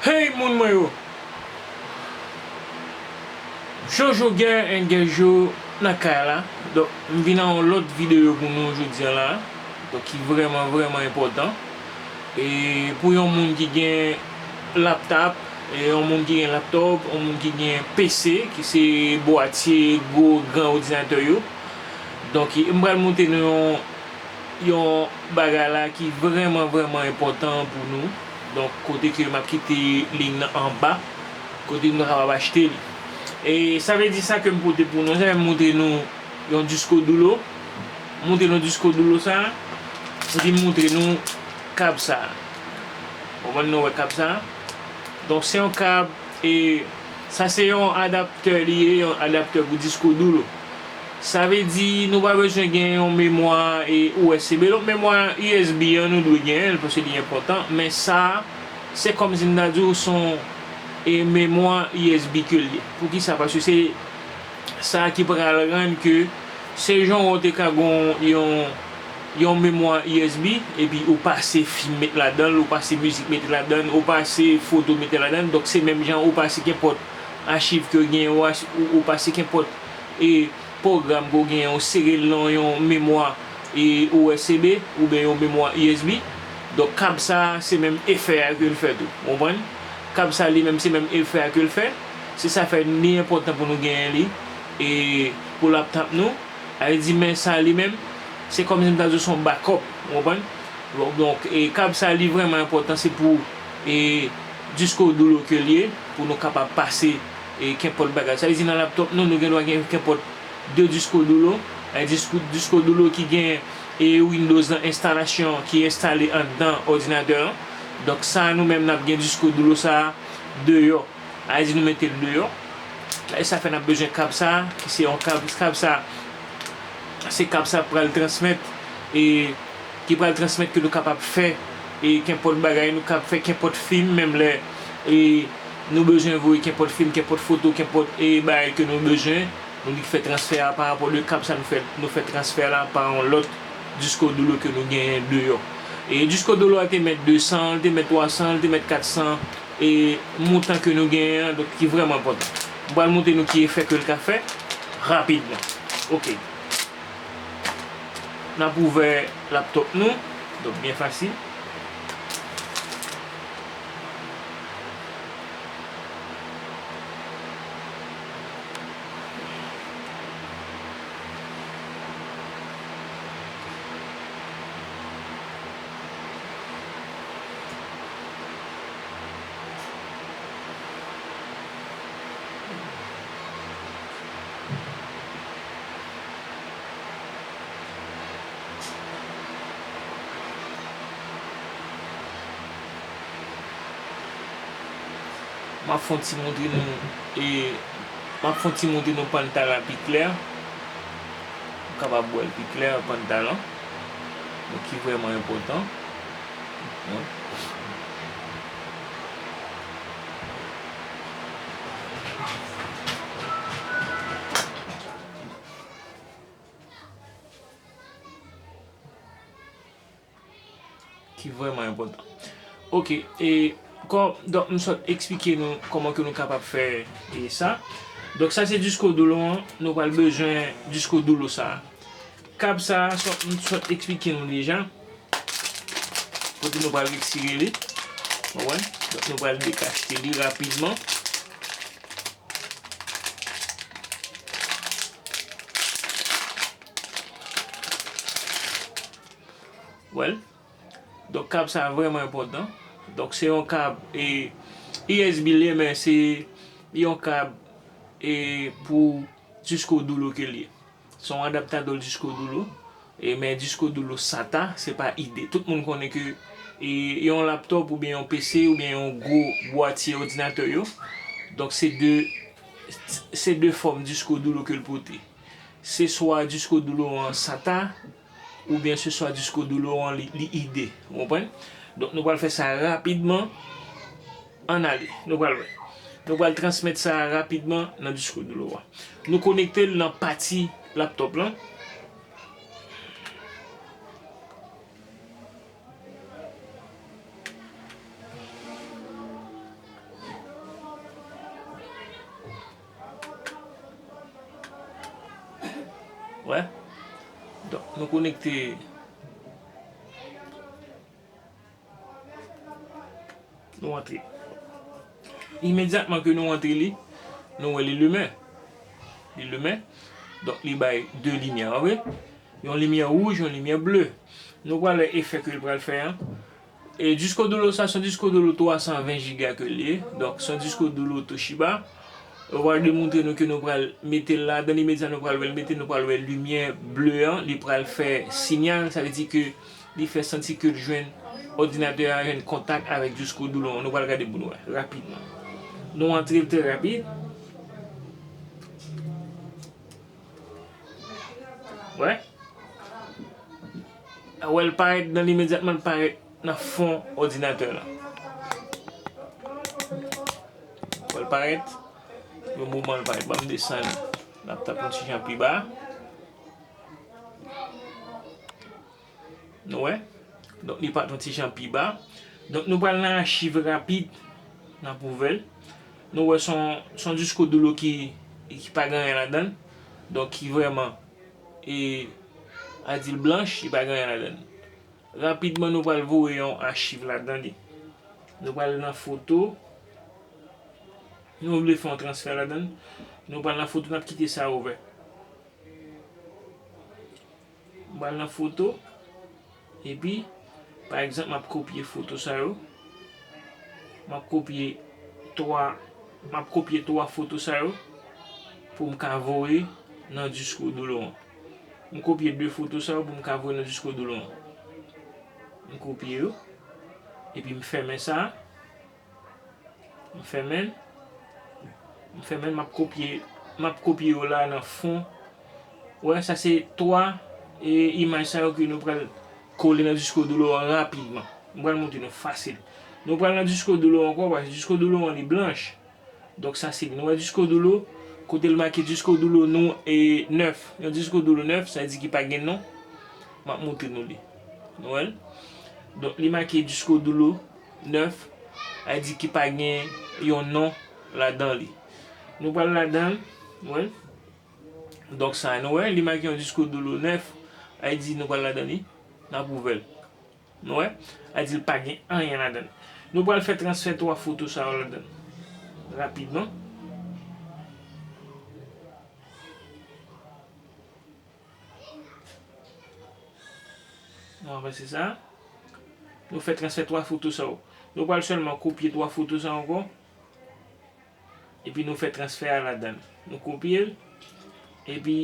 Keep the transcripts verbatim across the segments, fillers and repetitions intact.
Hey moun mwen yo! Jojo Guerre and Guerjo nan kay la. Donk, m vin ak yon lòt videyo pou nou jodi a la. Donk, ki vrèman, vrèman enpòtan. E pou yon moun ki gen laptop, e yon moun ki gen laptop, yon moun ki gen P C, ki se bwatye gwo gran òdinatè yo. Donk, m pral montre nou yon, yon bagay la ki vrèman, vrèman enpòtan pou nou. Donk, kote ke m ap kite link nan anba, kote nou kapab achte li. E sa vle di sa ke m pote pou nou, sa m montre nou yon disko doulo. Montre nou disko doulo sa. Epi m montre nou kab sa. Konprann nou wè kab sa. Donk, se yon kab, e sa se yon adaptè li ye, yon adaptè pou disko doulo. Sa vle di nou pa bezwen gen yon memwa, e, U S B. Donk, memwa U S B an, nou dwe genyen l, paske li enpòtan. Men sa, se kòmsi m ta di w, se yon, e, memwa U S B ke l ye. Poukisa? Paske se sa ki pral rann ke se jan w te ka gon yon, yon memwa U S B, epi ou pase fim met ladan l, ou pase mizik met ladan l, ou pase foto mete ladan l. Donk, se menm jan ou pase kenpòt achiv ke w genyen, ou, ou, ou pase kenpòt, e, pwogram ke w genyen, ou sere l nan yon memwa, e, U S B oubyen yon memwa U S B. Donk, kab sa, se menm efè a ke l fè tou. Ou konprann? Kab sa, li menm, se menm efè a ke l fè. Se sa fè li enpòtan pou nou genyen li, e, pou laptop nou. Sa vle di, men sa li menm, se kòmsi m ta di w se yon backup, ou konprann? Donk, e, kab sa li vrèman enpòtan, se pou, e, disko doulo ke l ye, pou nou kapab pase, e, kenpòt bagay. Sa vle di nan laptop nou, nou gen dwa gen kenpòt de disko doulo, e, disko, disko doulo ki gen, e, Windows nan enstalasyon ki enstale anndan òdinatè an. Donk sa nou menm n ap gen disko doulo sa deyò. Sa vle di nou mete l deyò. E sa fè n ap bezwen kab sa, ki se yon kab, kab sa, se kab sa pral transmèt, e ki pral transmèt ke nou kapab fè, e kenpòt bagay, nou kab fè kenpòt fim, menm lè, e nou bezwen voye kenpòt fim, kenpòt foto, kenpòt, e bagay ke nou bezwen, nou li fè transfè a pa rapò de kab sa nou fè, nou fè transfè la pa yon lòt disko doulo ke nou genyen deyò. E disko doulo a te mèt de san, li te mèt twa san, li te mèt kat san, e montan ke nou genyen an, donk ki vrèman enpòtan. M pral montre nou ki efè ke l ka fè rapidman. Oke. N ap ouvè laptop nou, donk byen fasil. M ap fè yon ti montre nou, e, m ap fè yon ti montre nou pann talan pi klè. Ou kapab wè l pi klè, pann talan. Donk, ki vrèman enpòtan. Ki vrèman enpòtan. Oke, e kò, donk, m sot eksplike nou kòman ke nou kapab fè, e, sa. Donk, sa se disko doulo an. Nou pral bezwen disko doulo sa. Kab sa, sot, m sot eksplike nou deja. Kote nou pral retire li. Ou konprann? Donk, nou pral dekachte li rapidman. Well, donk kab sa vrèman enpòtan. Donk se yon kab, e, U S B li ye, men se yon kab, e, pou disko doulo ke li ye. Se yon adaptadò disko doulo. E, men disko doulo SATA, se pa I D. Tout moun konnen ke, e, yon laptop oubyen yon P C oubyen yon gwo bwatye òdinatè yo. Donk se de, se de fòm disko doulo ke l pote. Se swa disko doulo an SATA, oubyen se swa disko doulo an li, li I D. Ou konprann? Donk nou pral fè sa rapidman. Ann ale, nou pral wè. Nou pral transmèt sa rapidman nan disko doulo a. Nou konekte l nan pati laptop lan. Wè. Donk, nou konekte. Nou antre. Imedyatman ke nou antre li, nou wè li limen. Li limen. Donk, li bay de limyè, pa vre? Yon limyè wouj, yon limyè ble. Nou pral wè efè ke l pral fè an. E disko dolo sa, se yon disko dolo twa san ven jiga ke l ye. Donk, se yon disko dolo Toshiba. Yo pral demontre nou ke nou pral mete l ladan, imedya nou pral wè l mete, nou pral wè limyè ble an, li pral fè siyal, sa vle di ke li fè santi ke l jwenn, òdinatè a jwenn kontak avèk disko dolo an. Nou pral gade pou nou wè, rapidman. Nou antre l trè rapid. Wè. Wè l parèt nan imedyatman, l parèt nan fon òdinatè la. Wè l parèt. Yon moman l parèt. Ban m desann. N ap tap yon ti jan pi ba. Nou wè? Donk, li parèt yon ti jan pi ba. Donk, nou pral nan achiv rapid. N ap ouvè l. Nou wè se yon, se yon disko dolo ki, ki pa gen anyen ladan l. Donk, ki vrèman, e, a di l blanch, li pa gen anyen ladan l. Rapidman, nou pral voye yon achiv ladan li. Nou pral nan foto. Nou vle fè yon transfè ladan l. Nou pral nan foto, n ap kite sa ouvè. M pral nan foto. Epi, pa egzanp, m ap kopye foto sa yo. M ap kopye twa, m ap kopye twa foto sa yo pou m ka voye nan disko dolo an. M kopye de foto sa yo pou m ka voye nan disko dolo an. M kopye yo. Epi m fèmen sa. M fèmen l. M fèmen l, m ap kopye, m ap kopye yo la nan fon. Wè, sa se twa, e, imaj sa yo ke nou pral kole nan disko dolo an rapidman. M pral montre nou fasil. Nou pral nan disko dolo ankò, paske disko dolo an li blanch. Donk sa se li. Nou wè disko dolo, kote l make disko dolo nou, e, nèf. Yon disko dolo nèf, sa vle di ki pa gen non. M ap montre nou li. Nou wè l? Donk, li make disko dolo nèf, sa vle di ki pa gen yon non ladan li. Nou pral ladan l, nou wè l? Donk, sa, nou wè, li make yon disko dolo nèf, sa vle di nou pral ladan li, n ap ouvè l. Nou wè? Sa vle di l pa gen anyen ladan l. Nou pral fè transfè twa foto sa yo ladan l. Rapidman. Nou avanse sa. Nou fè transfè twa foto sa yo. Nou pral sèlman kopye twa foto sa yo ankò. Epi nou fè transfè a ladan l. Nou kopye l. Epi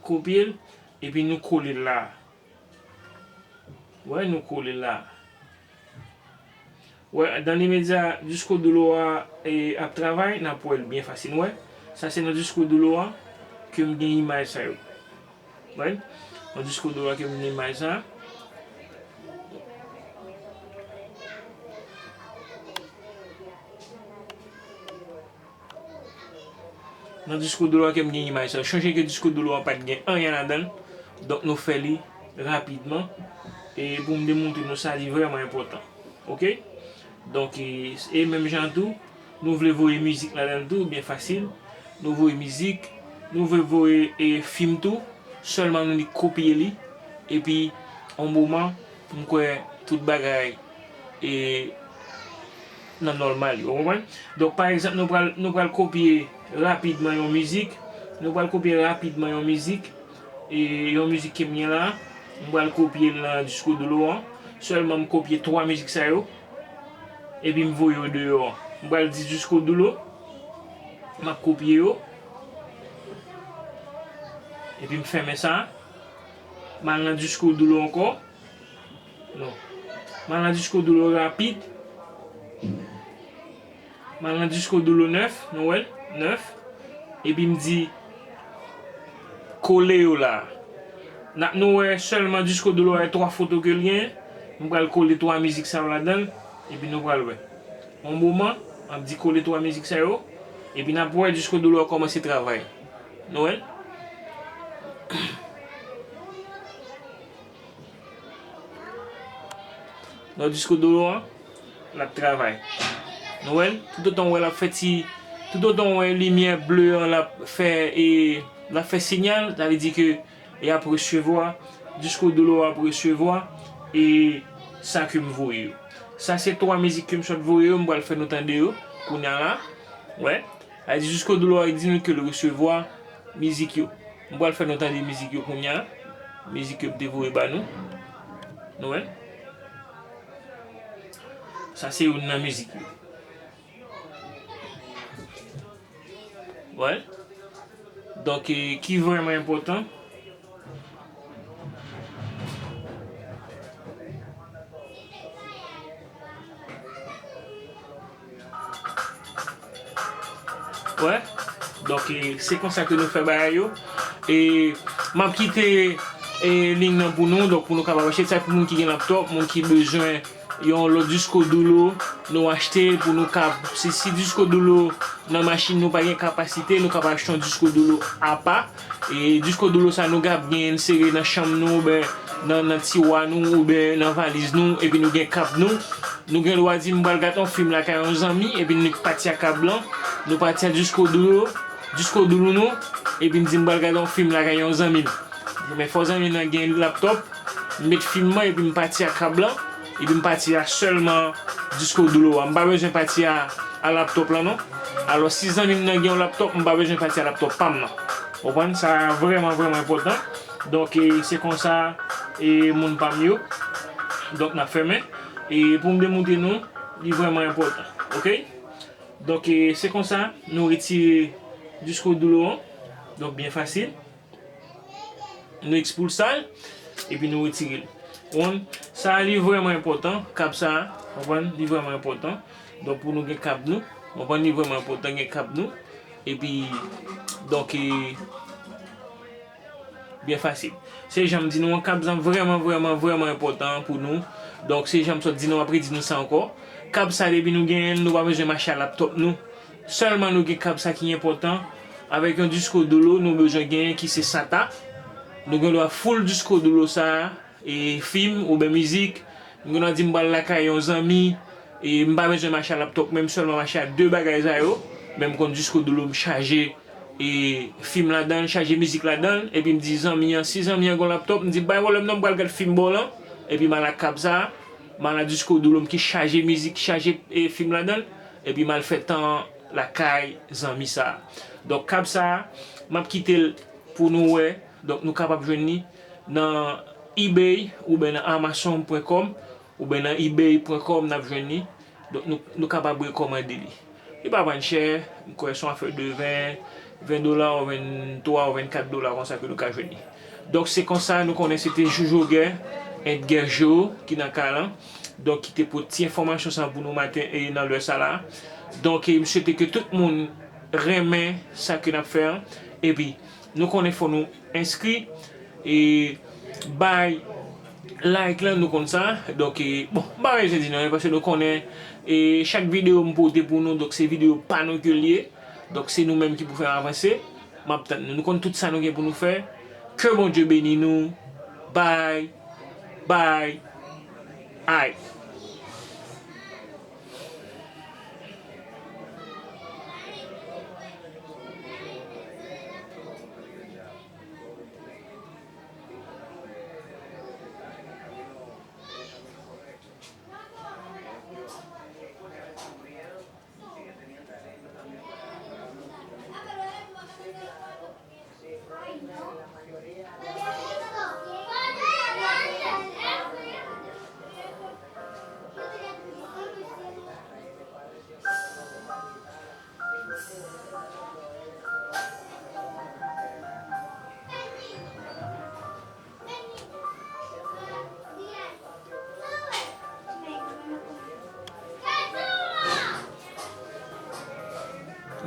kopye l. Epi nou kole l la. Wè, nou kole l la. Wè, dans l'immédiat, disko dolo a, e, ap travay, n ap wè l byen fasil. Wè, sa se nan disko dolo a ke m gen imaj sa yo. Wè, nan disko dolo a ke m gen imaj sa. Nan disko dolo a ke m gen imaj sa. Chonje ke disko dolo a pa t gen anyen ladan l. Donk, nou fè li rapidman. E pou m demontre nou sa, li vrèman enpòtan. Oke? Donk, e, e menm jan tou, nou vle voye mizik ladan l tou, byen fasil. Nou voye mizik, nou vle voye, e, fim tou. Sèlman nou li kopye li. Epi, yon moman, m kwè tout bagay, e, nan nòmal yo, w konprann? Donk, pa egzanp, nou pral, nou pral kopye rapidman yon mizik. Nou pral kopye rapidman yon mizik. E yon mizik ke m gen la, m pral kopye l nan disko dolo an. Sèlman m kopye twa mizik sa yo. Epi m voye yo deyò. M pral di disko dolo. M ap kopye yo. Epi m fèmen sa. M al nan disko dolo ankò. Non. M al nan disko dolo rapid. M al nan disko dolo nèf, nou wè l? Nèf. Epi m di, kole yo la. N ap nou wè sèlman disko dolo a, twa foto ke l gen. M pral kole twa mizik sa yo ladan l. Epi nou pral wè. Yon moman, m ap di kole twa mizik sa yo. Epi n ap wè disko dolo a kòmanse travay. Nou wè l? Nan disko dolo an, l ap travay. Nou wè l? Toutotan w wè l ap fè ti, toutotan w wè limyè ble an l ap fè, e, l ap fè siyal, sa vle di ke y ap resevwa, disko dolo ap resevwa, e sa ke m voye yo. Sa se twa mizik ke m sot voye yo, m pral fè nou tande yo kounye a la. Wè. Sa vle di disko dolo a di nou ke l resevwa mizik yo. M pral fè nou tande mizik yo kounye a. Mizik ke m te voye ba nou. Nou wè? Sa se youn nan mizik yo. Wè. Donk, e, ki vrèman enpòtan. Wè. Donk, e, se konsa ke nou fè bagay yo. E, m ap kite, e, link nan pou nou. Donk, pou nou kapab achte sa pou moun ki gen laptop, moun ki bezwen yon lòt disko dolo, nou achte l pou nou kab, si, si disko dolo nan machin nou pa gen kapasite, nou kapab achte yon disko dolo apa. E disko dolo sa nou kab genyen l sere nan chanm nou, oubyen nan, nan tiwa nou, oubyen nan valiz nou, epi nou gen kab nou. Nou gen dwa di, "M pral gade yon fim lakay yon zanmi," epi nou pati ak kab lan, nou pati ak disko dolo, disko dolo nou, epi n di, "M pral gade yon fim lakay yon zanmi m." Men fò zanmi m nan gen laptop, m met fim mwen, epi m pati ak kab lan, epi m pati ak sèlman disko dolo a. M pa bezwen pati a, a laptop lan non. Alò, si zanmi m nan gen yon laptop, m pa bezwen pati a laptop pa m nan. Ou konprann? Sa vrèman, vrèman enpòtan. Donk, e, se konsa, e, moun pa m yo. Donk, n ap fèmen. E pou m demontre nou, li vrèman enpòtan. Oke? Donk, e, se konsa, nou retire disko dolo an. Donk, byen fasil. Nou ekspouse l, epi nou retire l. Ou konprann? Sa a, li vrèman enpòtan, kab sa a, ou konprann? Li vrèman enpòtan. Donk, pou nou gen kab nou, ou konprann? Li vrèman enpòtan gen kab nou. Epi, donk, e, byen fasil. Se jan m di nou an, kab sa vrèman, vrèman, vrèman enpòtan pou nou. Donk, se jan m sot di nou, m ap redi nou sa ankò. Kab sa, depi nou genyen l, nou pa bezwen mache a laptop nou. Sèlman nou gen kab sa ki enpòtan. Avèk yon disko dolo, nou bezwen genyen ki se sata. Nou gen dwa full disko dolo sa, e fim oubyen mizik. Nou gen dwa di m pral lakay yon zanmi, e m pa bezwen mache a laptop, men m sèlman mache a de bagay sa yo. Men m konn disko dolo m chaje e fim ladan l, chaje mizik ladan l, epi m di zanmi an, si zanmi an gon laptop, m di, "Bay pwoblèm non, m pral gad fim ba w lan," epi m al ak kab sa, m al ak disko dolo m ki chaje mizik, ki chaje, e, fim ladan l, epi m al fè tan lakay zanmi sa. Donk, kab sa, m ap kite l pou nou wè. Donk, nou kapab jwenn li nan eBay oubyen nan amazon pwen kòm. Oubyen nan ebay pwen kòm n ap jwenn li. Donk, nou, nou kapab rekòmande li. Li pa vann chè, m kwè se yon afè de ven, ven dola, ou venntwa, ou vennkat dola konsa ke nou ka jwenn li. Donk, se konsa, nou konnen se te Joujogè, Edgè Jo, ki nan kay lan. Donk, ki te pote ti enfòmasyon sa pou nou maten e nan lè sa la. Donk, e m swete ke tout moun renmen sa ke n ap fè an. Epi, nou konnen fò nou enskri, e bay like lan, nou konn sa. Donk, e, bon, m pa bezwen di nou anyen, paske nou konnen, e chak videyo m pote pou nou, donk se videyo pa nou ke l ye. Donk, se nou menm ki pou fè avanse. M ap tann nou. Nou konn tout sa nou gen pou nou fè. Ke Bondye beni nou. Bye. Bye. Ay.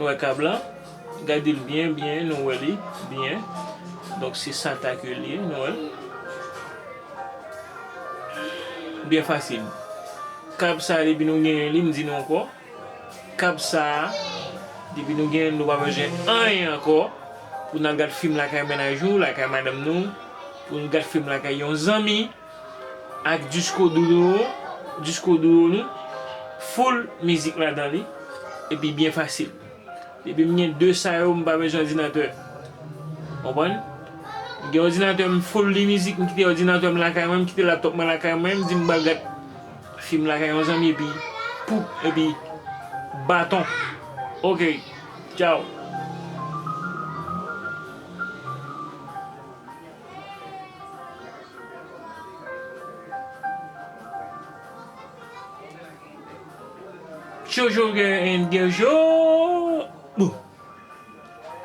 Nou wè kab lan. Gade l byen, byen, nou wè li byen. Donk, se sata ke l ye, nou wè l. Byen fasil. Kab sa, depi nou genyen li, m di nou ankò. Kab sa, depi nou genyen l, nou pa bezwen anyen ankò. Pou n al gad fim lakay mennaj nou, lakay madanm nou, pou n gad fim lakay yon zanmi, ak disko dolo, disko dolo nou, full mizik ladan li, epi byen fasil. Depi m gen de sa yo, m pa bezwen òdinatè. Konprann? Gen òdinatè m, full li mizik, m kite òdinatè m lakay mwen, m kite laptop mwen lakay mwen, m di m pral gad fim lakay yon zanmi, epi, pou, epi, baton. Ok, tchao. Jojo and Jojo.